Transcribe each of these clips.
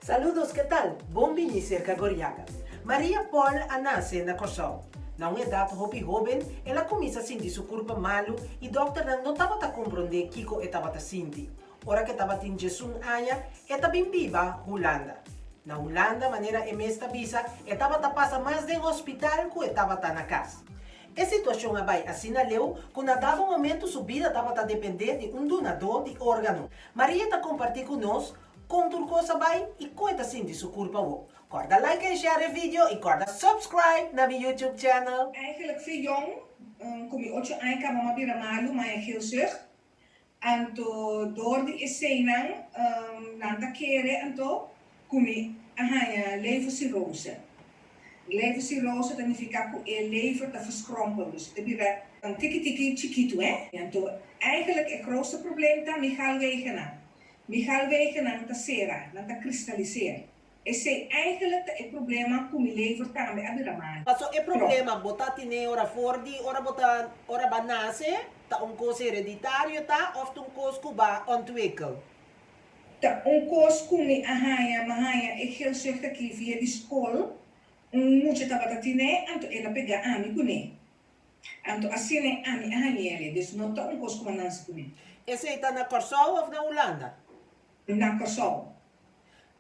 Saludos, ke tal? Bon bini serka Goriaga. Maria Paul a nase na Kòrsou. Na un edat hopi hóben el a kuminsá sinti su kurpa malu i dòkternan no tabata komprondé kiko e tabata sinti. Ora ku e tabatin diesun aña e ta bin biba Hulanda. Na Hulanda, manera e mes ta bisa, e tabata pasa mas den hospital ku e tabata na kas. E situashon a bai asina leu ku na dado momentu su bida tabata dependé di un dunadó di órgano. Maria ta kompartí ku nos kon tur kos a bai i kon e ta sinti su kurpa awor. Kòrda like en share e video i kòrda subscribe na mi YouTube channel. Eigenlijk fe jong, ku mi ocho aña kaba m'a bira malu, m'a haña geelzucht. Anto dor di eseinan nan ta kere anto ku mi a haña levercirrose. Levercirrose ta nifiká ku e lever ta verskrompel, dus e ta bira tiki tiki chikitu hè. Anto eigenlijk e grootste probleem ta mi galwegennan. Mi galwegennan ta sera, nan ta kristaliseer. Esei eigenlijk ta e problema ku mi lever tambe a bira malu. Paso e problema bo ta tine ora for di ora bo ta ora ba nase ta un kos hereditario ta of ta un kos ku ba ontwikkel? Ta un kos ku mi a haña, mi a haña e geelzucht aki via di skol, un mucha tabata tine anto el a pega ami kuné. Anto asina ami a hañ'el, dus no ta un kos ku mi a nase kuné. Esei ta na Kòrsou of na Hulanda? Na Kòrsou.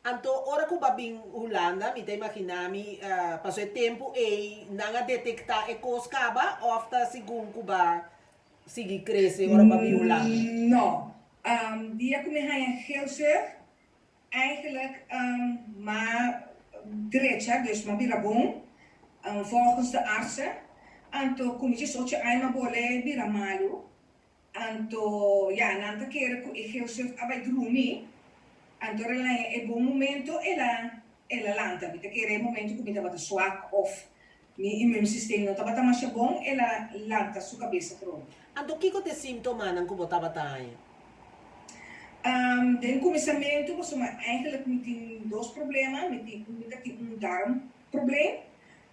Anto ora ku ba bin Hulanda mi ta imaginá mi paso e tempu ei nan a detektá e kos kaba òf ta segun ku ba sigui krese ora ba bin Hulanda? No. Dia ku mi haña geelzucht eigenlijk m'a drecha, dus m'a bira bon volgens de artsen. Anto ku mi diesocho aña m'a bole bira malu. Anto ya, nan ta kere ku e geelzucht a bai drumi. Anto ora el a haña e bon momento, el a el a lanta. Mi ta kere e momento ku mi tabata swak òf mi immuunsysteem no tabata masha bon, el a lanta su kabes atrobe. Anto kiko ta e símtomanan ku bo tabata haña? Den kuminsamentu, pasobra eigenlijk mi tin dos problema, mi tin mi ta tin un darmprobleem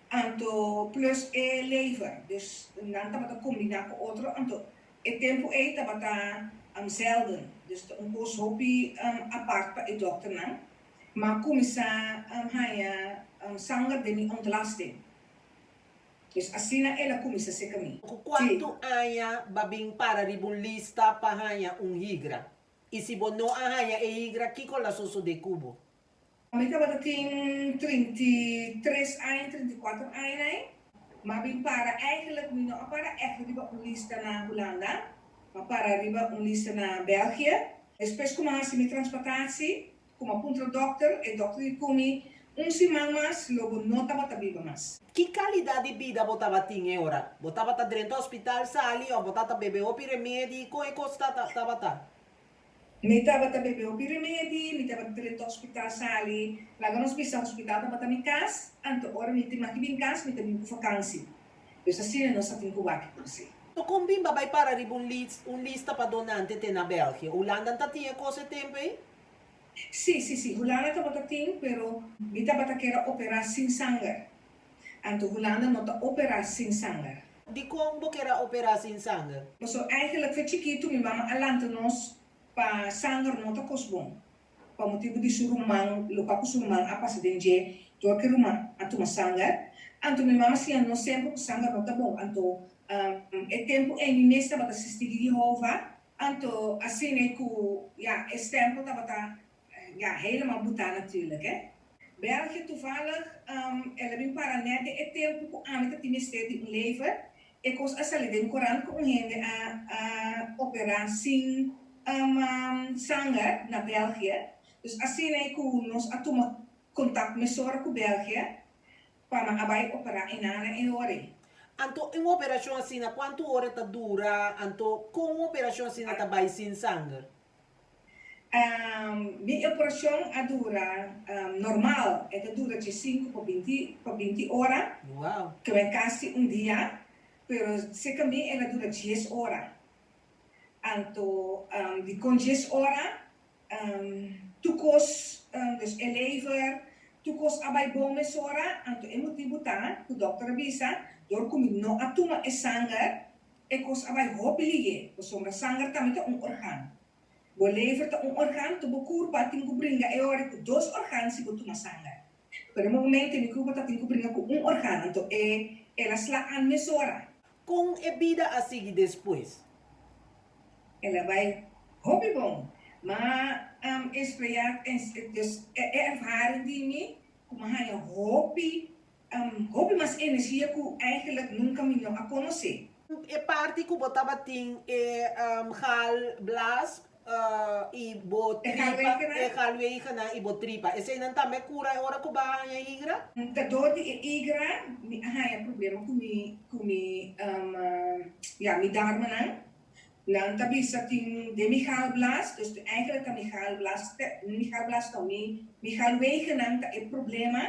Anto plus e lever, dus nan tabata kombiná ku otro, anto e tempu ei tabata zelden, dus ta un kos hopi apart pa e dòkternan. M'a kuminsá haña sanger den mi ontlasting, dus asina el a kuminsá seka mi. Ku kuantu aña ba bin para riba un lista pa haña un higra? I si bo no a haña e higra, kiko la sosodé ku bo? Mi tabata tin 33 aña, 34 aña nai. M'a bin para eigenlijk, mi no a para ègt riba un lista na Hulanda, m'a para riba un lista na België. Despues ku m'a hasi mi transplantatie, ku m'a puntra dòkter, e dòkter di ku mi, Un siman mas lo bo no tabata biba mas. Ki kalidat di bida bo tabatin e ora? Bo tabata drenta hospital sali òf bo tabata bebe hopi remedi? Kon e kos tabata? Mi tabata bebe hopi remedi, mi tabata drenta hospital sali, laga nos bisa hospital tabata mi kas, anto ora mi tin maki bin kas mi ta bin ku fakansi. Dus asina nos a tin ku wak ku si. To kon bin ba bai para riba un un lista pa donante te na België? Hulanda ta tin e kos e tempu ei? Si, si, si, Hulanda tabata tin, pero mi tabata kier a opera sin sanger. Anto Hulanda no ta opera sin sanger. Dikon bo kier a opera sin sanger? Paso eigenlijk fe chikitu mi mama a lanta nos pa sanger no ta kos bon. Pa motibu di su ruman, loka ku su ruman a pasa den dje dor ku e ruman a tuma sanger. Anto mi mama siña nos semper ku sanger no ta bon. Anto e tempu ei mi mes tabata sisti di Jehova. Anto asina ku ya e stempel tabata ya helemaal butá natuurlijk hè. België toevallig el a bin para net den e tempu ku ami ta tin mester di un lever, e kos a sali den korant ku un hende a a operá sin sanger na België. Dus asina ku nos a tuma kontakt mesora ku België pa nan a bai operá e nana e ora ei. Anto un operashon asina kuantu ora ta dura? Anto kon un operashon asina ta bai sin sanger? Mi operashon a dura normal e ta dura dje sinku pa binti pa binti ora, kebei kasi un dia, pero seka mi el a dura djes ora. Anto dikon djes ora? Tur kos, dus e lever, tur kos a bai bon mesora, anto e motibu ta ku dòkter a bisa dor ku mi no a tuma e sanger e kos a bai hopi liye, pasobra sanger tambe ta un organ. Bo lever ta un organ, anto bo kurpa tin ku bringa e ora ku dos organ si bo tuma sanger. Pero e momento mi kurpa ta tin ku bringa ku un organ, anto e el a sla an mesora. Kon e bida a sigui despues? El a bai hopi bon. Ma espreya dus e ervaring di mi ku mi a haña hopi hopi mas energia ku eigenlijk nunka mi no a konosé. E parti ku bo tabatin e gal blaas i bo tripa, e galwegenan i bo tripa, eseinan tambe a kura e ora ku bo a haña higra? Ta dor di e higra mi a haña problema ku mi ku mi ya mi darmanan. Nan ta bisa tin den mi galblaas, dus eigenlijk ta mi galblaas, mi galblaas no, mi mi galwegenan ta e problema,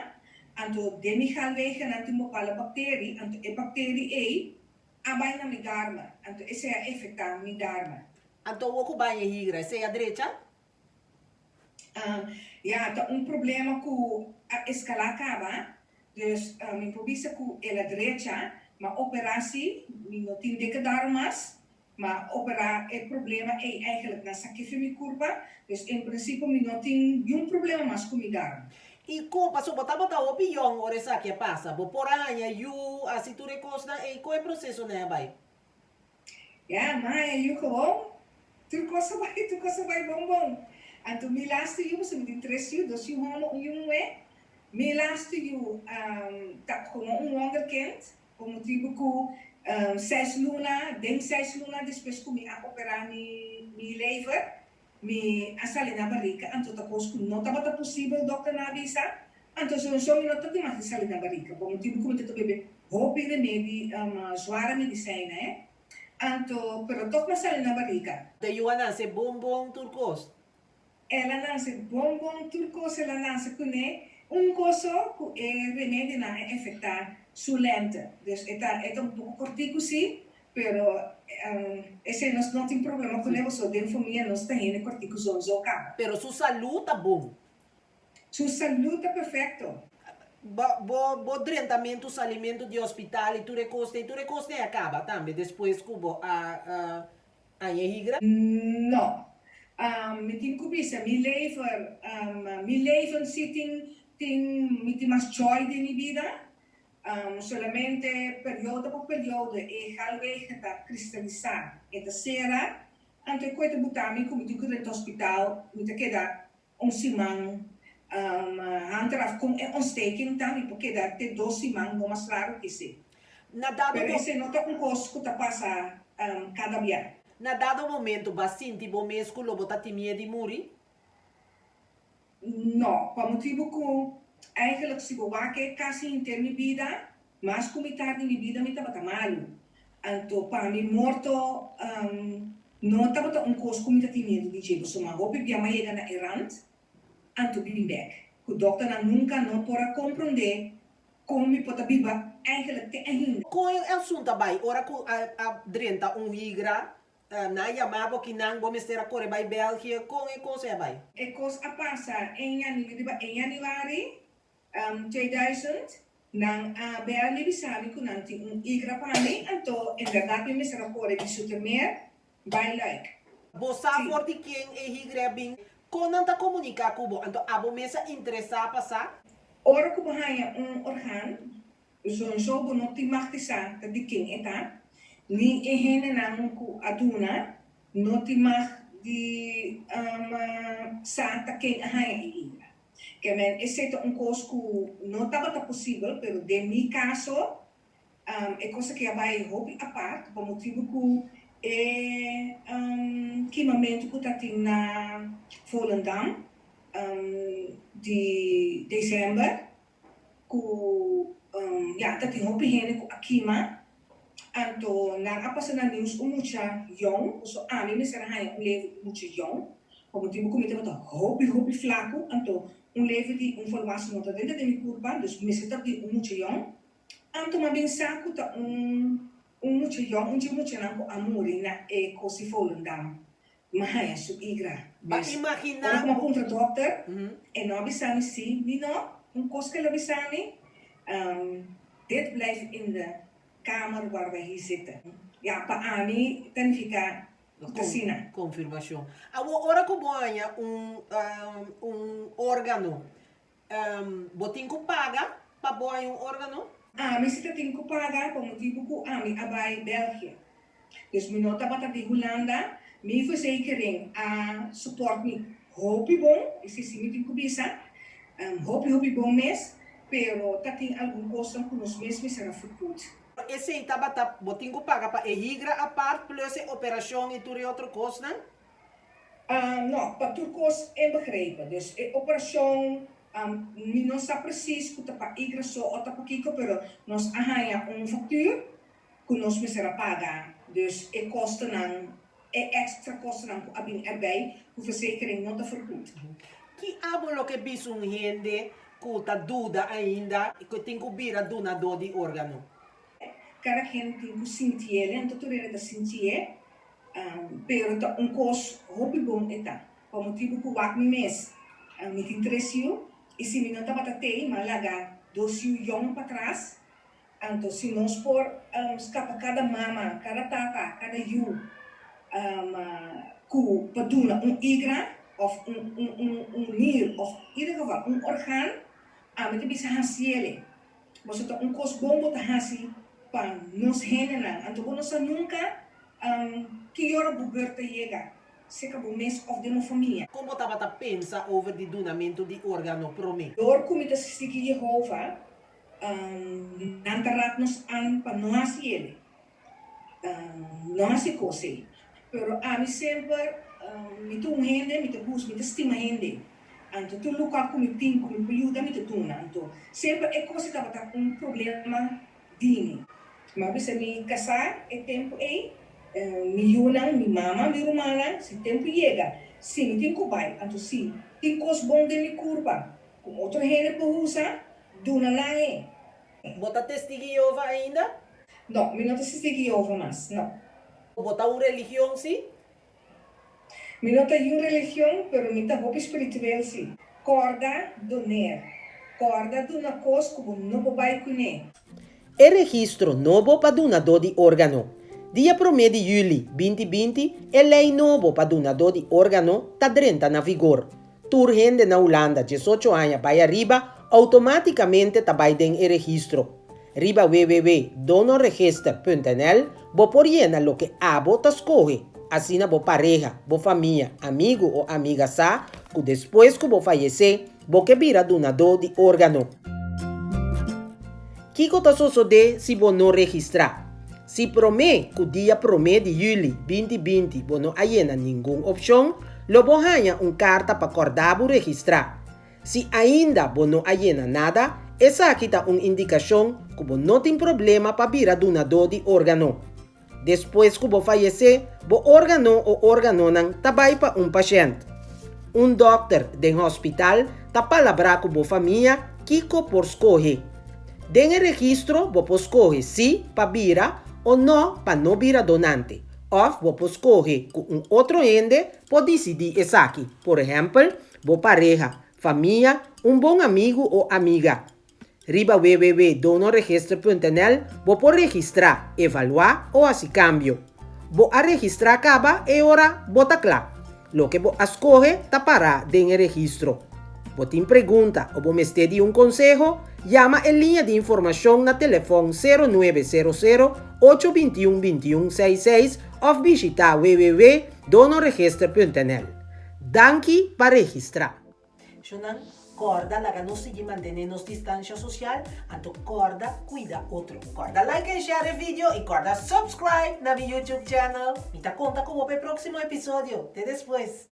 anto den mi galwegenan tin bepaalde bacterie, anto e bacterie ei a bai na mi darmen, anto esei a efecta mi darmen. Anto awor ku baña higra, esei a drecha? Ya, ta un problema ku a eskalá kaba, dus mi por bisa ku el a drecha, ma operá si, mi no tin dikke darm mas, ma operá e problema ei eigenlijk nan sa kife mi kurpa, dus en prinsipio mi no tin niun problema mas ku mi darm. I kon, pasobra bo tabata hopi yòn ora esaki a pasa, bo por a haña yu, hasi tur e kosnan ei, kon e prosesonan a bai? Ya, ma e yu gewoon, tur kos a bai, tur kos a bai bon bon. Anto mi lastu yu, pasobra mi tin tres yu, dos yu hòmber, un yu muhé. Mi lastu yu ta komo un wonderkind, pa motibu ku seis luna, den seis luna despues ku mi a operá mi mi lever, mi a sali na barika, anto ta kos ku no tabata posibel, dòkternan a bisa. Anto sowieso mi no ta tin mag di sali na barika, pa motibu ku mi ta ta bebe hopi remedi, zware medisijnen, hè. Anto, pero tòg mi a sali na barika. De yu a nase bon bon tur kos. El a nase bon bon tur kos el a nase kuné, un kos so ku e remedinan a efektá su lènte. Dus e ta e ta un poko kòrtiku sí, pero esei nos no tin problema kuné pasobra den famia nos ta hende kòrtiku sowieso kaba. Pero su salú ta bon. Su salú ta perfekto. Bo bo bo drentamentu, salimentu di hospital i tur e kosnan i tur e kosnan a kaba tambe despues ku bo a haña higra? No. Mi tin ku bisa mi lever, mi leven si tin tin mi tin mas joy den mi bida. Solamente periodo pa periodo e galwegen ta kristalisá, e ta sera. Anto e koe ta buta mi ku mi tin ku drenta hospital, mi ta keda Un siman hanteraf kon e ontsteking ta, mi por keda te dos siman, no mas largu ki esei. Na dado Pero esei no ta un kos ku ta pasa kada bia. Na dado momento bo a sinti bo mes ku lo bo ta tin miedu di muri? No, pa motibu ku eigenlijk si bo wak e kasi henter mi bida, Mas ku mitar di mi bida mi tabata malu. Anto pa mi morto no tabata un kos ku mi ta tin miedu di dje, pasobra hopi bia m'a yega na e rand anto bin bek, ku dòkternan nunka no por a komprondé kon mi por ta biba eigenlijk te ainda. Kon e asuntu a bai ora ku a drenta un higra? Nan a yama bo kinan bo mester a kore bai België? Kon e kos ei a bai? E kos a pasa en riba en yanüari 2000, nan a bel mi bisa mi ku nan tin un igra pa mi, anto en bèrdat mi mester a kore di Zoetermeer bai Luik. Bo sa for di ken e higra a bin? Kon nan ta komuniká ku bo? Anto abo mes a interesá pa sa? Ora ku bo haña un organ, sowieso bo no tin mag di sa ta di ken e ta, ni e hendenan ku a duna no tin mag di sa ta ken a haña e igra. Ke men esei ta un kos ku no tabata posibel, pero den mi kaso e kos aki a bai hopi apart pa motibu ku e kimamentu ku ta tin na Volendam di december ku ya ta tin hopi hende ku a kima, anto nan a pasa na news un mucha yòn, paso ami mester a haña un leven di mucha yòn, pa motibu ku mi tabata hopi hopi flaku, anto un leven di un volwassen no ta drenta den mi kurpa, dus mester ta di un mucha yòn, anto mi a bin sa ku ta un un mucha yòn, un dje muchanan ku a muri na e kos di Volendam. Mi a haña su igra. Ba Dus, imaginá ora ku mi a bo. puntra dòkter, e no a bisa mi sí ni no. Un kos ku el a bisa mi, Dit blijft in de kamer waar wij hier zitten. Ja, pa ami ta nifiká. Ku ta asina. Konfirmashon. Awor ora ku bo haña un un órgano, bo tin ku paga pa bo haña un órgano? Ami si ta tin ku paga pa motibu ku ami a bai Belgia. Dus mi no tabata di Hulanda, mi verzekering a support mi hopi bon, esei si mi tin ku bisa, hopi hopi bon mes, pero ta tin algun kosnan ku nos mes mester a vergoed. Esei tabata bo tin ku paga pa e higra apart plus e operashon i tur e otro kosnan? No, pa tur kos inbegrepen. Dus e operashon, mi no sa presis ku ta pa higra so o ta pa kiko, pero nos a haña un faktuur ku nos mester a paga. Dus e kostonan, e extra kostonan ku a bin erbij, ku verzekering no ta vergoed. Ki abo loke bisa un hende ku ta duda ainda ku tin ku bira dunadó di órgano? Kada hende tin ku sintié, anto tur hende ta sintié, pero ta un kos hopi bon e ta. Pa motibu ku wak mi mes, mi tin tres yu, i si mi no tabata tei, mi a laga dos yu yòn patras. Anto si nos por skapa kada mama, kada tata, kada yu ku pa duna un igra òf un nir òf ieder geval un orgaan, ami ta bisa hasiele. Boso ta un kos bon bo ta hasi pa nos hendenan. Anto bo no sa nunka ki ora bo beurt ta yega, seka bo mes òf den bo famia. Kon bo tabata pensa over di dunamentu di órgano promé? Dor ku mi ta sigui Yehova, Nan ta rat nos an pa no hasi ele. No hasi kos ei. Pero ami semper mi ta un hende, mi ta gusta, mi ta stima hende. Anto tur lokual ku mi tin ku mi por yuda mi ta duna. Anto semper e kos ei tabata un problema di mi. Mi a bisa mi kasá e tempu ei, mi yunan, mi mama, mi rumannan, si tempu yega, si mi tin ku bai, anto si tin kos bon den mi kurpa ku otro hende por usa, Duna nan e. Bo ta Testigu Jehova ainda? No, mi no ta Testigu Jehova mas, no. Bo ta un religion si? Mi no ta yun religion, pero mi ta hopi spiritueel si. Kòrda doner. Kòrda duna kos ku bo no por bai kuné. E registro nobo pa dunadó di órgano. Dia promé di yüli 2020 e lei nobo pa dunadó di órgano ta drenta na vigor. Tur hende na Hulanda 18 aña bai ariba outomátikamente ta bai den e registro. Riba www.donorregister.nl bo por yena loke abo ta skohe, asina bo pareha, bo famia, amigu o amiga sa ku despues ku bo fayesé bo ke bira dunadó di órgano. Kiko ta sosodé si bo no registrá? Si promé ku dia promé di yüli 2020 bo no a yena ningun opshon, lo bo haña un karta pa kòrdá bo registrá. Si ainda bo no a yena nada, esaki ta un indikashon ku bo no tin problema pa bira dunadó di órgano. Despues ku bo fayesé, bo órgano o órganonan ta bai pa un pashènt. Un dòkter den hòspital ta palabrá ku bo famia kiko por skohe. Den e registro bo por skohe sí pa bira o nò pa no bira donante, òf bo por skohe ku un otro hende por disidí esaki, por ehèmpel, bo pareha, famia, un bon amigu o amiga. Riba www.donorregister.nl bo por registrá, evaluá o hasi kambio. Bo a registrá kaba e ora bo ta kla. Loke bo a skohe ta pará den e registro. Bo tin pregunta o bo mester di un konseho? Yama e liña di informashon na telefòn 0900 821 21 66 òf bishitá www.donorregister.nl. Danki pa registrá! Shonnan, kòrda laga nos sigui mantené nos distansha sosial, anto kòrda kuida otro. Kòrda like en share e video i kòrda subscribe na mi YouTube channel. Mi ta konta ku bo pa e próksimo episodio. Te despues!